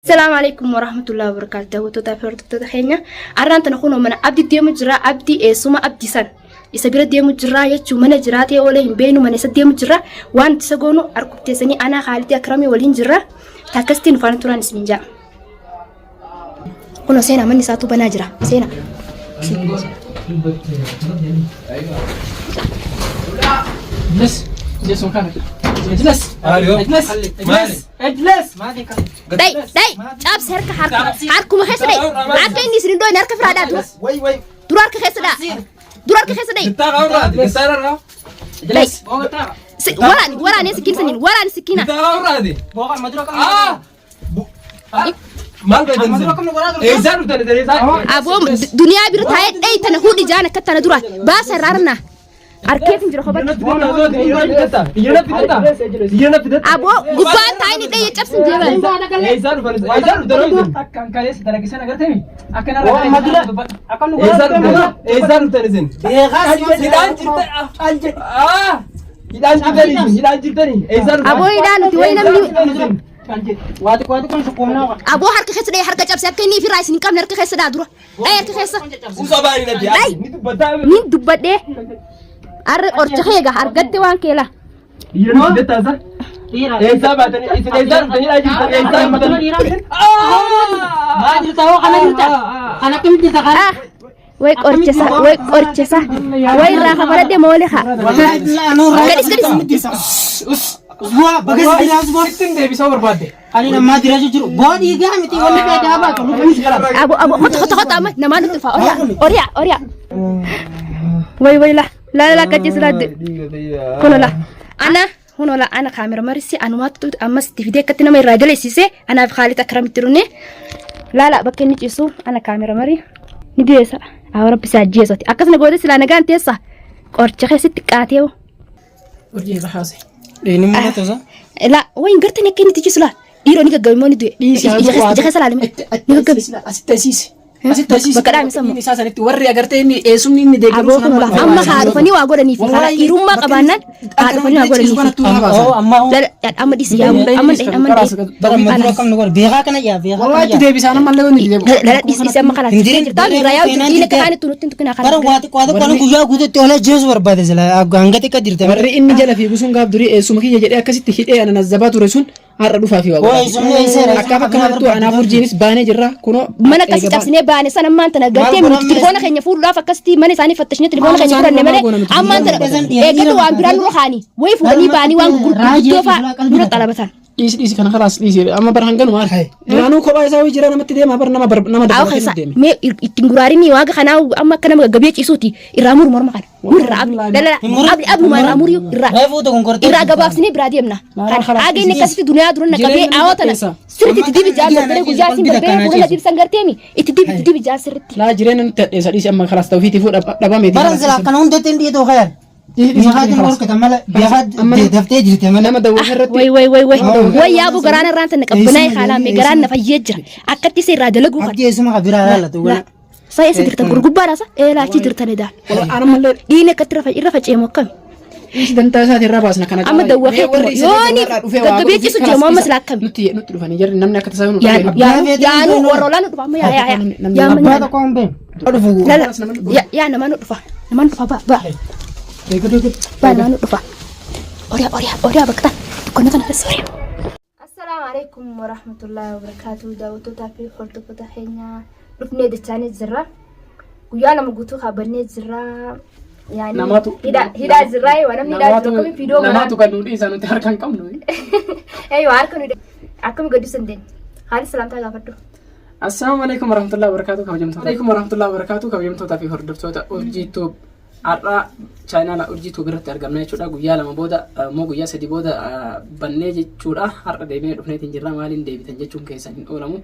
Salaamu alaikum warahmatullahi wabarakatuh. Daawwattootaa fi hordoftoota keenya. Arraan tana kunoo mana Abdi deemu jira. Abdi eessuma Abdi san. Isa bira deemu jira jechuun mana jiraatee oolee hin beeknu mana isa deemu jira. Waan isa goonu arkubteessanii anaa Khaalidii Akramii waliin jira. Takkasitti nu faana turaan isiniin jaa. Kunoo seenaa manni isaatu banaa jira. Seenaa. اجلس اجلس مكانك اجلس اجلس اجلس اجلس Dai, dai, caabsi harka harka harkuma keessa dai. Akka inni isin hin dhoyne harka firaa dhaa dura. Dura harka keessa dhaa. Dura harka keessa dai. اجلس Waraani, waraani sikiin saniin, waraani sikiina. Aboo duniyaa bira taa'ee dhayi tana hudhi jaan akka tana dura baasa irraa arna. Harkeef hin jira kophaatti. Aboo gubbaan taa'ee ni dhayi cabsin jeeban. Aboo hidhaa nuti wayi namni aboo harka keessa dhayi harka cabse akka inni ofirraa isin hin qabne harka keessa dhaa dura. Dhayi harka keessa. Dhayi. Ni dubbadhee. Arre qorcha kee egaa argatte waan kee laa. Ah, way qorchisa, way qorchisa. Way irraa kafaladhe moole haa. Gadis gadis. Abo abo kota kota kota amma namaa nutti dhufa. Oriyaa oriyaa oriyaa. Way way la la la kachi sila kuno la ana kuno la ana kaamera marisi anumaatu ammas itti fidee akkatti nama irraa dalesiise anaaf Khaalid Akramitti dhufne laala bakka inni ciisu ana kaamera mari ni deessa haa rabbi isaa ajjeesati akkasuma goote silaa nagaan teessa qorcha keessatti qaatee la wayin gartani akka inni itti ciisu laa dhiiroo ni gaggabe moo ni du'e ija keessa laalime ni gaggabe Bakka dhaame sammu. Isaa sanitti warri agartee inni eessumni inni deeggaru Aboo kun ola amma haa dhufanii waa godhaniif karaa dhiirummaa qabaannaan haa dhufanii waa godhaniif. Lala amma dhisi yaa amma dhisi amma dhisi. Wallahi itti deebisaan ammallee wanni deebi'u. Lala dhisi dhisi amma karaa jirtaa irraa yaa jirti dhiina kaanii tunutti tukinaa karaa. Warri inni jala fiigu sun gaaf durii eessuma kiyya jedhee akkasitti hidhee ana nazzabaa ture sun har'a dhufaa fi waa godhaa. Akkaaf akka malattuu anaaf urjiinis baanee jirra kunoo. Mana akkasii cabsinee baane san ammaan tana gartee nuti telefoona keenya fuudhuudhaaf akkasitti mana isaanii fattashinee telefoona keenya fudhanne malee ammaan tana eeggatu waan biraan nurra kaanii wayii fuudhanii baanii waan gurguddoo fa'aa nurra xalabatan. Dhiisi dhiisi kana kalaas dhiisi amma bar hanganuma harka. Duraanuu kophaa isaa hojii jira namatti deema bar nama nama Aawo dabalatee keessa deeme. mee ittiin guraarinii waaga kanaa amma akka nama gaggabee ciisuuti irraa muru morma kana muru irraa abli lala abli abluma irraa muri irraa irraa gabaabsinee biraa deemna. Kan haga inni akkasitti duniyaa dura na qabee Jireenya aawoo tana keessa. sirriitti itti dibi jaan darbee guyyaa isin darbee fuula dibsan garteemi itti dibi itti dibi jaan sirriitti. Laa jireenya nutti hadheessa dhiisi amma kalaas ta'uu fiitii fuudha dhabameeti. Nama dawwaa irratti Way way way way way yaabuu garaan irraan tana qabbanaa'e haalaan mee garaan na fayyee jira akkatti isa irraa dalaguu kana. Sa eessa jirtan gurgubbaadha sa eelaa achi jirtan edaa. Anamallee Dhiigni akkatti irra faceemu akkami. dhiisi dantaa isaatii irraa baasna kana. Amma dawwaa keetti yoo ni gaggabee ciisu jira moo amma silaa akkami. Nutti nutti dhufanii jarri namni akka tasaa nu Yaanu warra olaanuu dhufa amma yaa yaa yaa yaa lala yaa namaa nu dhufa namaa nu dhufa ba ba ba namaa nu dhufa oriyaa oriyaa oriyaa bakka tan dukkaana tana keessa oriyaa. Assalaamu alaikum warahmatullahi wabarakatuh daawwattootaa fi hordoftoota keenya dhufnee dachaanii jirra. Guyyaa lama guutuu kaabannee jirra. Yaani Namaatu- hidhaa hidhaa jirra waan namni hidhaa jiru akkamiin viidiyoo Namaatu kan nu dhiisa nuti harka hin qabnu. Eeyyo harka nu akkami gaddu sandeen haali salaamtaa gaafadhu. Assalaamu alaikum warahmatullahi wabarakatuh kabajamtoota. Alaikum warahmatullahi wabarakatuh kabajamtootaa fi hordoftoota Urjii Tube. Har'a chaayinaala Urjii Tube irratti argamna jechuudha. Guyyaa lama booda immoo guyyaa sadi booda bannee jechuudha. Har'a deebinee dhufneetiin jirra. Maaliin deebitan jechuun keessan hin oolamu.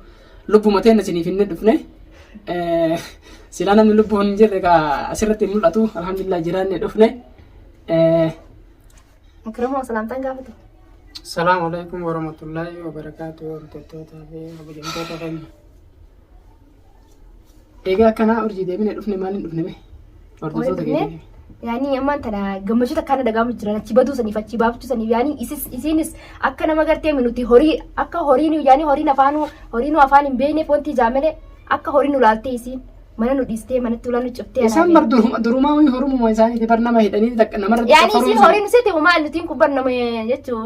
Lubbuma teenna isiniif hin dhufne. Silaa namni lubbuun hin jirre egaa asirratti hin mul'atu. Alhamdulillah jiraannee dhufne. Akiramoo salaamtaan gaafatu. Salaamu alaikum warahmatullahi wabarakatuh hordoftoota fi kabajamtoota keenya. Egaa akkanaa urjii deebinee dhufne maaliin dhufne mee? Hordoftoota Dhufne keenya. Yaani ammaan tana gammachuu takkaan dhaga'amu jira achi baduu saniif achi baafachuu saniif yaani isis isiinis akka nama gartee nuti horii akka horiin yaani horiin afaanuu horiinuu afaan hin beekneef wanti ijaa malee akka horii nu laaltee isiin mana nu dhiistee manatti ulaa nu cuftee. Isaan bar durumaa horumuma isaaniiti bar nama hidhanii takka namarratti Yaani isiin horii nu seete maal nutiin kun bar nama jechuu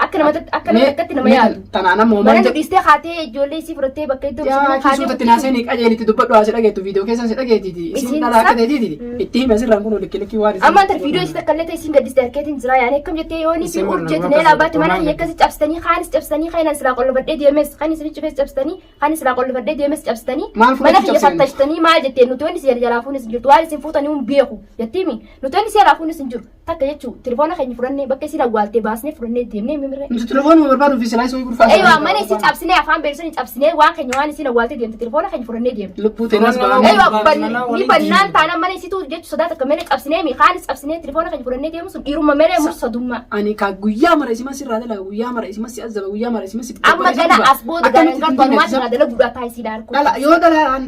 akka nama akka nama takkatti nama yaadu. Tanaan amma Mana homaan nu dhiistee kaatee ijoollee isii fudhattee bakka iddoo Yaa bashannanaa achi suutatti naaseenii qajeelitti dubbadhu asii dhageettu viidiyoo keessan si dhageetiiti. Isiin Isiin dhalaa akka isa- ta'eetiiti. Itti hime asirraan kun likki likki waan Amma tar viidiyoo isii takka illee ta'e isiin gaddiste harkeetiin jira yaani akkam jettee yoo ni fi Isiin barnootaa urjeetti na ilaa baate mana akkasii kiyya akkasii cabsitanii kaanis cabsitanii kaanan silaa qollofadhee deemes kan isin cufes cabsitanii kan silaa qollofadhee deemes cabsitanii Maal mana fudhachuu kiyya cabsitanii? fattashtanii maal jettee nuti wanni si jalaa fuunis hin jirtu waan isin fuutanii hin beeku jettiimi nuti wanni si jalaa fuunis hin jiru takka jechuu telefoona keenya fudhannee bakka isin awwaaltee baasnee fudhannee deemnee mimirree. Nuti telefoonuma barbaaduu fi silaa isoo gurfaa. Eeyyuu mana isin cabsinee afaan beeksisanii cabsinee waan keenya waan isin awwaaltee deemte telefoona keenya fudhannee deemne. Lubbuu teenas Filannoo baanee. Eeyyuu Mana ni waliin bannaan diinu. taanaan mana isitu jechu sodaa takka malee cabsinee mi kaanis cabsinee telefoona keenya fudhannee deemu sun dhiirumma malee mursadummaa. Ani ka guyyaa mara isima sirraa dalaga guyyaa mara isima si azaba guyyaa mara isima si. Amma gana as booda ganan gartuu anumaa sirraa dalaguudhaa taasisiidha harkuu. Dhala yoo dhalaan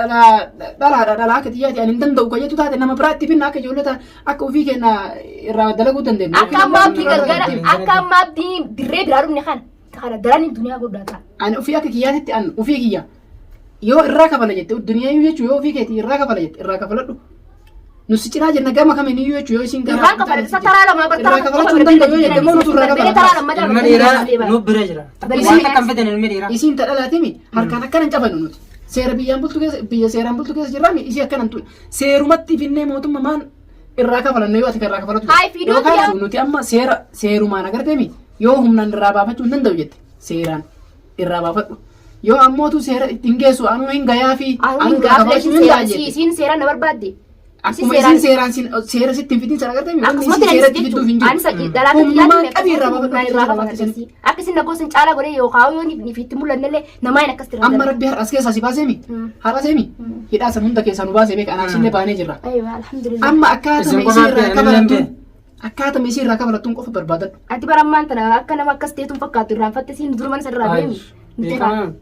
dhalaadha dhalaa akka xiyyaati ani hin danda'u kan jettu taate nama biraatti finna akka ijoollee ta'a akka ofii keenya irraa dalaguu dandeenyu. Akka amma abdii galgala akka amma abdii dirree biraa dhumne kana kana daran duniyaa guddaa ta'a. Ani ofii akka kiyyaatitti an ofii kiyya yoo irraa kafala jette duniyaa iyyuu jechuun yoo ofii keetii irraa kafala jette irraa kafaladhu. Nu si cinaa jenna gama kamiin iyyuu jechuun yoo isin gara. Irraan kafala isa taraa lamaa bar Irraa taraa kafalachuu hin danda'u yoo jette immoo nutu irraa Taraa kafala. lama Ilma dhiiraa nu bira jira. Waan takka hin fidan ilmi dhiiraa. Isiin ta dhalaatimi harkaan akkana hin cafannu nuti. Seera biyyaan bultu keessa biyya seeraan bultu keessa jirraami isii akkana hin tun. Seerumatti finnee mootummaa maan irraa kafalanne yoo ati kan irraa kafalatu. Haay, fiidoo Yookaan biyya- nuti amma seera seerumaan agarteemi yoo humnaan irraa baafachuu hin danda'u jette seeraan irraa baafadhu. Yoo ammootu seera ittiin geessu anuu hin gayaa fi Anuu irraa kafalachuu hin danda'a jette. Isiin seeraan na barbaadde. Akkuma isiin seeraan seera sitti hin fidin sana agarteemi wanni Akkasumatti isiin na seera itti fidduuf hin jiru. Anis dhalaa Humnumaan qabii irraa baafadhu. irraa kafalachuu. Akka isin naggoo isin caalaa godhee yookaan yoo ni itti mul'annellee namaa hin akkas tirraa. Amma rabbi har'as keessaa si baaseemi. Har'a seemi. Hidhaa san hunda keessaa nu baasee beeka anaaf illee baanee jirra. Aywa alhamdulillah. Amma akkaatuma Isin isii qofaaf irraa ta'e, kafalattuun namni akkaatuma isii irraa kafalattuun qofa barbaadadhu. Ati bara ammaan tana akka nama akkas ta'etu hin fakkaatu irraanfatte siin dura mana sanarraa deemi. Beekamaa.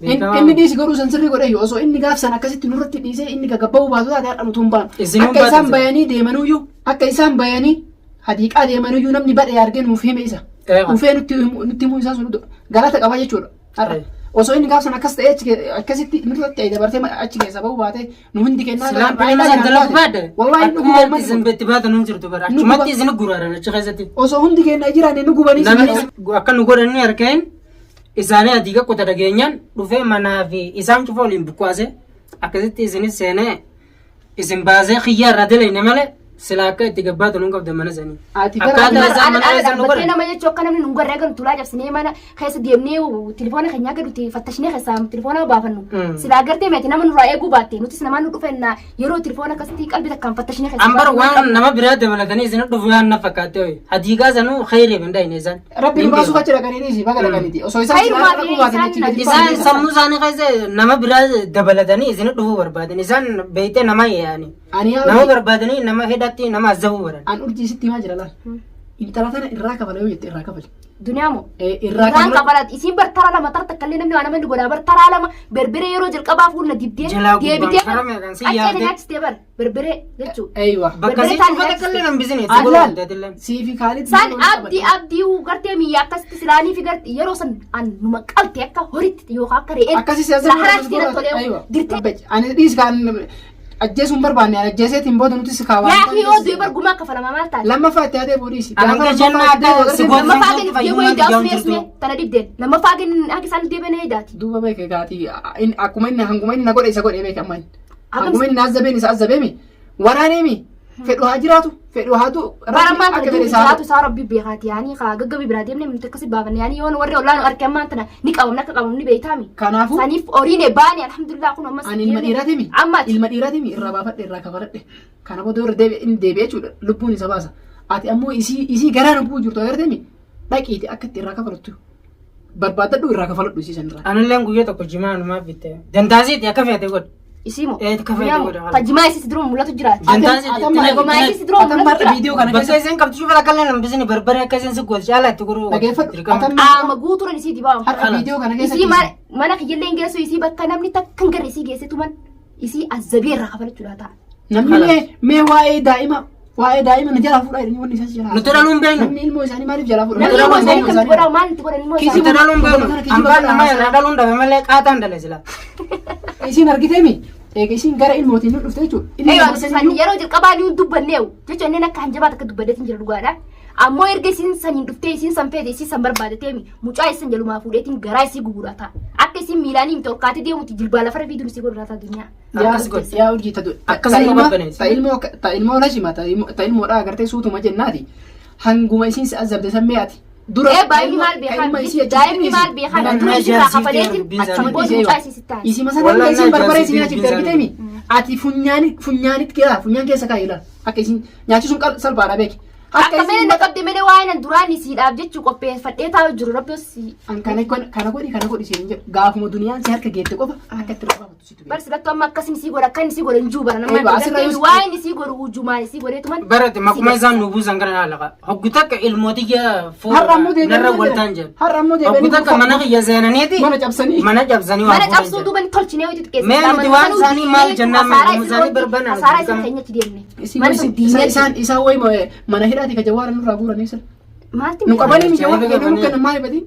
Inni dhiisi garuu san sirrii godhe osoo inni gaaf san akkasitti nurratti dhiisee inni gagabba'uu baatu taate har'a nutu hin baanu. Isin hin Akka isaan baatan. bayanii deemanuyyuu akka isaan bayanii hadiiqaa deemanuyyuu namni badhee argee nuuf hime isa. Eewa. Dhufee nutti nutti himuu isaa sun galata qaba jechuudha. Har'a. Ee. Osoo inni gaaf san akkas ta'ee akkasitti nurratti dabartee achi keessa bahuu baate nu hundi kennaa Silaan pilima san dalaguu baadde. Wallaahi nu Akkuma guban isin itti baatan hin jirtu bara. Nu Achumatti guban. isin guraaran achi keessatti. Osoo hundi keenya jiraanne nu gubanii Namni akka nu godhan ni harkeen isaanii adii qaqqota dhageenyaan dhufee manaa fi isaan cufa waliin bukkaase akkasitti isinis seenee isin baasee xiyyaa irraa dalayne malee sila akka itti gabbaatan hin qabdan mana sanii. Ati bara- Akkaataa isaan mana Dhaabbatee isaan nu godhan. nama jechuun akka namni nu garree galu tulaa cabsinee mana keessa deemnee telefoona keenya akka nuti fattashinee keessaa telefoona baafannu. Silaa gartee meeti nama nurraa eeguu baatte nutis namaa nu dhufenna yeroo telefoona akkasitti qalbii takkaan fattashinee keessaa. Ambar waan nama biraa dabalatanii isin dhufu waan na fakkaatte hoyi. Hadiiqaa sanuu khayriif hin dhayne isaan. Rabbi nu baasuuf achi dhaqanii dhiisi baga dhaqaniiti. Osoo isaan Khayrumaa silaa fi dhaquu baatan isaan achi gadi Isaan baafne. sammuu isaanii keessa nama biraa dabalatanii isin dhufuu barbaadan. Isaan beeytee nama yaani. Ani yaa Nama urjii- barbaadanii nama hidhatti nama azabuu baran. an urjii sitti himaa jira laal. Intala tana irraa kafala yoo jette irraa kafali. Duniyaa moo? Irraa Irraan kafala. kafalat isiin bar tara lama tara takka illee namni waa nama inni godhaa bar taraa lama berbere yeroo jalqabaa fuula dibdee Jalaa gubbaan deebitee karaa meeqaan si achi yaabde. nyaachistee bar berbere jechuu. Eeywa. Bakka Berbere si taan cufa takka illee nan bisine. An laal siifi Kaalid San abdii abdii gartee miyya akkasitti silaanii fi gartee yeroo san an numa qalte akka horitti yookaan akka re'eetti. Akkasii siyaasa Sila haraatti na tolee dirtee. Ani dhiis kan ajjeesuun barbaanne ani ajjeeseetiin booda nuti si kaawaa. Yaa fi yoo du'e bar gumaa kafalama maal taate? Lammaffaa itti haatee boodiisi. Ani hanga jennaa akka si godhu. Lammaffaa gani Fayyummaa deebi'ee biyyaa daasuu hin jirtu. neesne tana dibdeen. Lammaffaa gani akka isaan deebi'ee eedaati. Duuba beeke gaatii akkuma inni hanguma inni na godhe isa godhe beeke amma inni. Akkam Hanguma inni na azabeen isa azabeemi. Waraaneemi. Fedhu haa jiraatu fedhu haa du'u. Bara ammaan Akka kana fedhe duuba isaa haa jiraatu isaa rabbi beekaati yaanii kaa gaggabii biraa deemne nuti akkasi baafanne yaanii yoo warri ollaan arge ammaan tana ni qabamna akka qabamnu ni beeytaami. Kanaafuu Saniif horiin baane alhamdulillah kun ammas ani ilma dhiiraatimi. Amma ati Ilma dhiiraatimi irraa baafadhe irraa kafaladhe. Kana booda irra deebi'e inni deebi'e jechuudha lubbuun isa baasa. Ati ammoo isii isii garaa lubbuu jirtu agarteemi dhaqiiti akka itti irraa kafalattu barbaadadhu irraa kafaladhu isii sanirraa. Anilleen guyyaa tokko jimaa anumaaf bitte. Dantaasiiti akka feete godhi. isii moo Kafee Duniyaa moo godha. tajimaa isii dura mul'atu jiraati. Dantaasiiti. Gomaa isii dura Atan mul'atu barra jira. viidiyoo kana Bakka keessa isin qabdu cufa takka illee nan bisine barbare akka isin si godhu caalaa itti godhuu. dhageeffadhu. Dirqama. Atan Qaama guutuudhaan isii dibaamu. har'a viidiyoo kana keessa Isii mana kiyyallee hin geessu isii bakka namni takka hin garre isii geessitu man isii azzabee irraa kafalachuudha ta'a. Namni mee waa'ee daa'ima na jalaa fuudhaa jedhanii wanni isaan jalaa. Nuti dhaluun beeknu. Namni ilmoo isaanii maaliif jalaa fuudha? Namni ilmoo isaanii akkamitti godhaa, maal itti godhan ilmoo isaanii? Nuti dhaluun beeknu. Ambaan nama irraa dhaluun dhabe malee qaataan dhale sila. Isiin argiteemi? Eega isiin gara ilmootiin nu dhufte jechuudha. Ilmi Eeyyoo nama saniyyuu yeroo jalqabaa ni dubbanneewu jechuun inni akka hanjabaa takka dubbateetiin jira dhugaadha. Ammoo erga isiin saniin dhuftee isiin san feete, isiin san barbaadeteemi, mucaa isiin jalumaa fuudheetiin garaa isii gubuudhaa ta'a. Akka isiin miilaanii miti ol kaatee deemuti jilbaa lafarra fiiduun isii godhuudhaa ta'a duniyaa. Yaa Akkas godhe. Yaa urjii ta Akkas nu qabbaneessi. Ta ilmoo lashima, ta ilmoodhaa agartee suutuma jennaati. Hanguma isiin si azabde san mi'aati. Dura Ee baay'inni maal beekaa? Daa'imni maal beekaa? Dura isii irraa kafaleetiin achiin booda mucaa isii sitti haasa. Isii masana Wallaan isiin barbaree jaarsi si nyaachifte dubbiin argiteemi? Ati funyaanitti kee funyaan keessa kaa'i ilaal. Akka isiin nyaachisuun salphaadha beeki. Akka malee na qabde malee waa'ee nan duraan isiidhaaf jechuu qopheeffadhee taa'u jiru rabbi si. An kana godhi, kana godhi siin jedhu, gaafuma duniyaan si harka geette qofa akka itti rarraafatu situ beeka. Bar silattu amma akkasin isii godha, akkan isii godha hin jiru bara nama. Eeba, asirra Gartee waa'een isii godhu ujumaan isii godheetuman. Barate makuma isaan nu buusan kana laalaqa. Hoggu takka ilmootiyya Har'a ammoo deebi'anii narra jedhan. waltaan jedhu. Har'a ammoo deebi'anii Hoggu takka mana kiyya seenaniiti. Mana cabsanii. Mana cabsanii waa Mana fuudhan cabsuu jedhu. duuba ni tolchinee hojiitu keessa. Mee nuti waan isaanii maal jennaan maal isaanii barbaanna Asaaraa isin keenya achi deemne. Mana sun diinee. Isaan wayi mana hidhaati ka jawaara nurraa guuranii sila. Maalti Nu qabanii mi jawaara Ajaa'iba kennuu qabanii. kennan maali badii?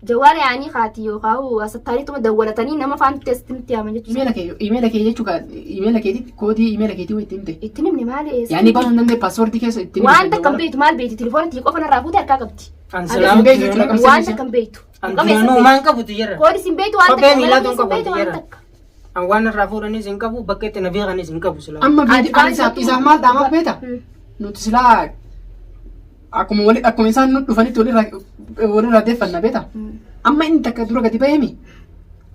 Jawaara yaanii kaati yookaan asattaaniituma dawwalatanii nama faana teessatti nutti yaaman jechuudha. Imeela kee jechuu ka imeela keetitti koodii imeela keetii wayi itti himte. Itti himne maali eessa? Yaani banuu hin dandeenye paaswoordii keessa itti himte. Waan takka hin beektu, maal beekti? Telefoona tiyya qofa narraa fuute harkaa qabdi. An Hin silaa beektu jechuudha qabsiisa. Waan takka hin beektu. An duraanuu maan qabutu jira. Koodis hin beektu waan Kophee takka miilaa mana tun keessa hin qabu beektu waan jira. takka. An waan irraa fuudhanis hin qabu, bakka itti na beekanis hin qabu silaa. Amma Ati viidiyoo isaaf maal dhaamaaf beekta? Nuti silaa akkuma isaan nu dhufanitti walirraa deeffanna beekta? Amma inni takka dura gadi bahemi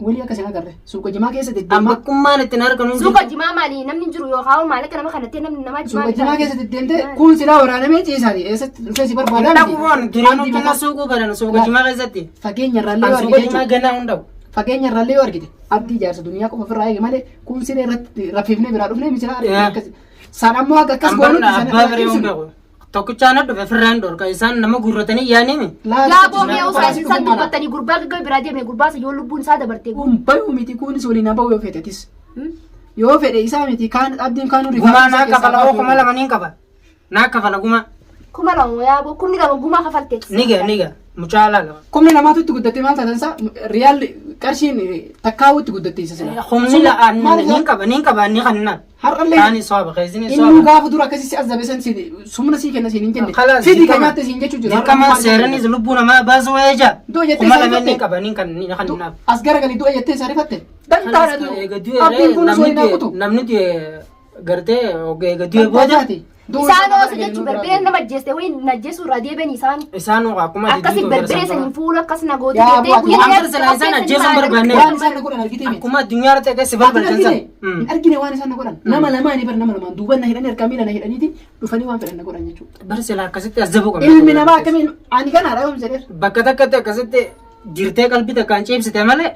walii akka isin agarre suuqa jimaa keessa An deddeemaa bakkummaan ittiin arganu hin Suuqa jiru. jimaa maali namni hin jiru yookaan maallaqa nama kanatti namni namaa jimaa Suuqa jimaa keessa deddeemtee kun silaa waraanamee ciisaati eessatti dhufee si barbaadaa Dhaqu boon duraan hojjeta suuquu baran suuqa jimaa keessatti. Fageenya irraallee An yoo suuqa argite jimaa jechuudha. ganaa hunda'u. Fageenya irraallee yoo argite abdii jaarsa duniyaa qofa ofirraa eege malee kun siree irratti rafifnee biraa dhufnee misira argite akkas. San ammoo akka akkas An goonutti barna san abbaa biree hunda'u. Tokkichaan dhufe firraan dhorka isaan nama gurratanii yaanimi. Yaa boomee usaa san dubbattanii gurbaa gaggaba biraa deemne, gurbaa isa yoo lubbuun isaa dabarte. Kun bayuu miti, kunis waliin haa yoo fedhetis. Yoo fedhe isaa miti kaan abdiin kaan Gumaa naa kafala oo 2000 niin qaba. Naa kafala gumaa. 2000 yaa boo, 20,000 gumaa kafalteetti. Ni ga'a, ni ga'a. Mucaa laala. 2000tu itti guddatte, maal taatan isaa riyaal qarshiin takkaawuu itti guddatte isa sila. Humni la'aan niin qaba, niin qaba, ni kannaan. Har'allee Taani soaba keessini inni soaba. gaafa dura akkasii si azabe san si sumna sii kenna siin hin jenne. Kalaas Fidii ka nyaatte siin jechuu jira. Dirqama seeranis lubbuu namaa baasuu eeja. Du'a jettee Kuma isaa lama rifatte. niin qaba, niin kan ni kannaaf. As garagali du'a jettee isaa rifatte. Dantaadha du'u. Abdiin kunis waliin haa kutu. Namni du'e gartee eega du'e booda Isaan oosa jechuun berbireen nama ajjeeste wayi na ajjeesuu irraa deebi'anii isaan. Isaan akkuma Akkasi berbiree saniin fuula akkas na gootu Yaa jettee bu'aa guyyaa Waan sana isaan ajjeesuun barbaanne. Waan isaan na godhan argitee miti. Akkuma addunyaa irratti akka si Ati hin balbalchan argine, sana. hin argine waan isaan na godhan. Nama lamaanii bar, nama lamaan duuba na hidhanii harkaa miila na hidhaniiti dhufanii waan fedhan na godhan jechuudha. Bar silaa akkasitti azabuu qabna. Ilmi namaa akkamiin ani kanaadha yoom jedheera. Bakka takkatti akkasitti jirtee qalbii takkaan ciibsite malee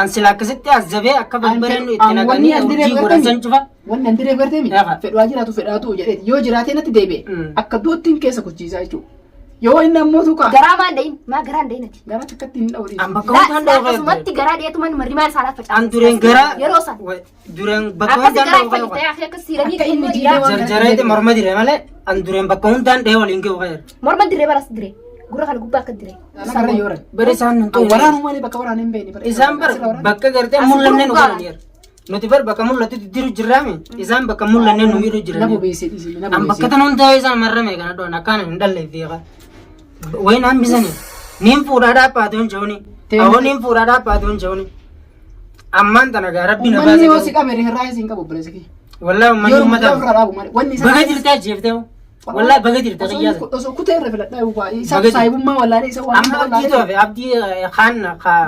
an sila akkasitti azabee akka barbareen itti naqanii hojii godhan san cufa. Wanni an diree gartee miti. Eegaa. Fedhaa jiraatu fedhaa ta'u jedheeti. Yoo jiraatee natti deebi'e akka du'uttiin keessa kuchiisaa jechuudha. Yoo inni ammoo tuqaa Garaa maan dhayin maa garaa hin dhayin ati. Gara takkatti hin dha'u. An bakka hundaan dha'u Akkasumatti garaa dhiyeetuman marrimaan isaa lafa An dureen garaa yeroo san. Dureen bakka Akkasi hundaan garaa dha'u hin fayyite akhi akkas siiranii Akka inni xinnoo diinee dhiiraa. waan Jarjareeti morma dire malee an dureen bakka hundaan dha'ee waliin ga'u ka'eera. Morma dirree baras dirree. Gurra kana gubbaa akka dirree. Nagarra yoo ran. Bari isaan nun ta'u. Waraanuu malee bakka waraana hin beekne. Isaan bar bakka gartee mul'annee nu godhan. Nuti bar bakka mul'atutti diru jirraami. Isaan bakka mul'annee nu miidhu Na jiran. bobeessee dhiisee na An bakka bobeessee. tan hundaa isaan marrame kana dhoon akkaan hin dhalle beeka. Wayin hambisani. Niin fuudhaa dhaabbaatu hin jehuuni. Awoo niin fuudhaa dhaabbaatu hin jehuuni. Ammaan tana gaa rabbi na Uummanni yoo baase. si qabe irraa hin qabu obboleessa kiyya. Wallaahi uummanni Yoo uummata. ofirraa dhaabu malee. Wanni isaan Baga jirtee ajjeeftee. Wallaahi baga jirte qiyyaasa. Osoo kutee irra filadhaa waa isa Baga jirte. saahibummaa wallaalee isa waan Amma abdii toofe abdii kaan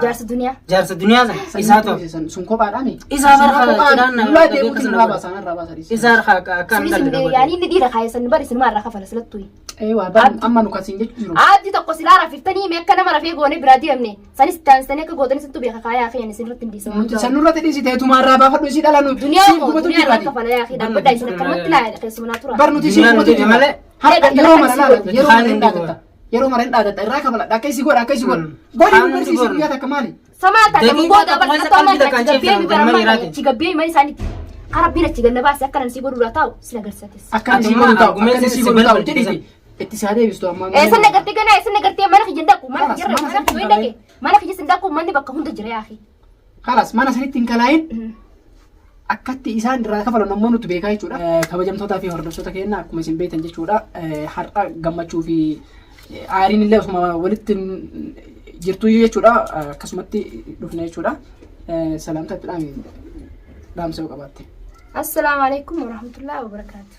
Jaarsa duniyaa. Jaarsa duniyaa sana isaa toofe. Sun kophaadhaami. Isaa bara cidhaan na- Lulaa deemuutiin irraa baasan irraa baasan. Isaa harkaa akkaan Sunis dhalle na yaani inni dhiira kaayesan bari isinuma irraa kafala silattuu. Eewaa bar amma nu kasiin jechuu jiru. Abdi tokko silaa rafiftanii mee akka nama rafee goone biraa deemne sanis itti aansitanii akka gootanii sittu beeka kaayaa fi isin irratti hin dhiisamu. Nuti sanurratti dhiisitee tumaarraa baafadhu isii dhala nu Duniyaa siif moo gubatu duniyaa irraa jiraati. kafala yaa fi dhaabbadhaa isin akkanumatti laa keessumaa tura. Bar nuti siif Duniyaa gubatu nuti jira. malee. Har'a yeroo mara laala yeroo mara hin Kaan dhaadatta. Yeroo mara hin dhaadatta irraa kafaladha akka isii godha akka isii godha. Godhi nu Kaan barsiisi godhu. guyyaa takka maali? Samaa taate Daqiiqaa booda tokko bar keessa silattuu qalbii amma takkaan achi gabbee ceeffamu bara damma amma dhiiraati. achi gabbee mana isaaniitti. Ka Rabbiin achi ganna baase akka nan sii godhuudhaa taa'u sila garsatis. Akka inni sii Atummaa godhu taa'u, argumeen akka inni si sii godhu taa'u balbalti jedhiiti. Itti si haa deebistu amma. Eessa na gartee ganaa eessa na gartee mana kiyya hin dhaqu mana Khalas, kiyya irra mana mana sanitti kiyya hin hin dhaqe mana kiyya hin dhaqu manni bakka hunda jira yaafi. Khalas, mana sanitti hin kalaayin. Akkatti isaan irraa kafalan ammoo nuti beekaa jechuudha. Kabajamtootaa fi hordoftoota keenya akkuma isin beektan jechuudha. Har'a gammachuu fi aariin illee osuma walitti jirtu jechuudha. Akkasumatti dhufne jechuudha. Salaamtaa itti dhaami dhaamsa yoo qabaatte. Assalaamu alaikum warahmatullahi wabarakaatu.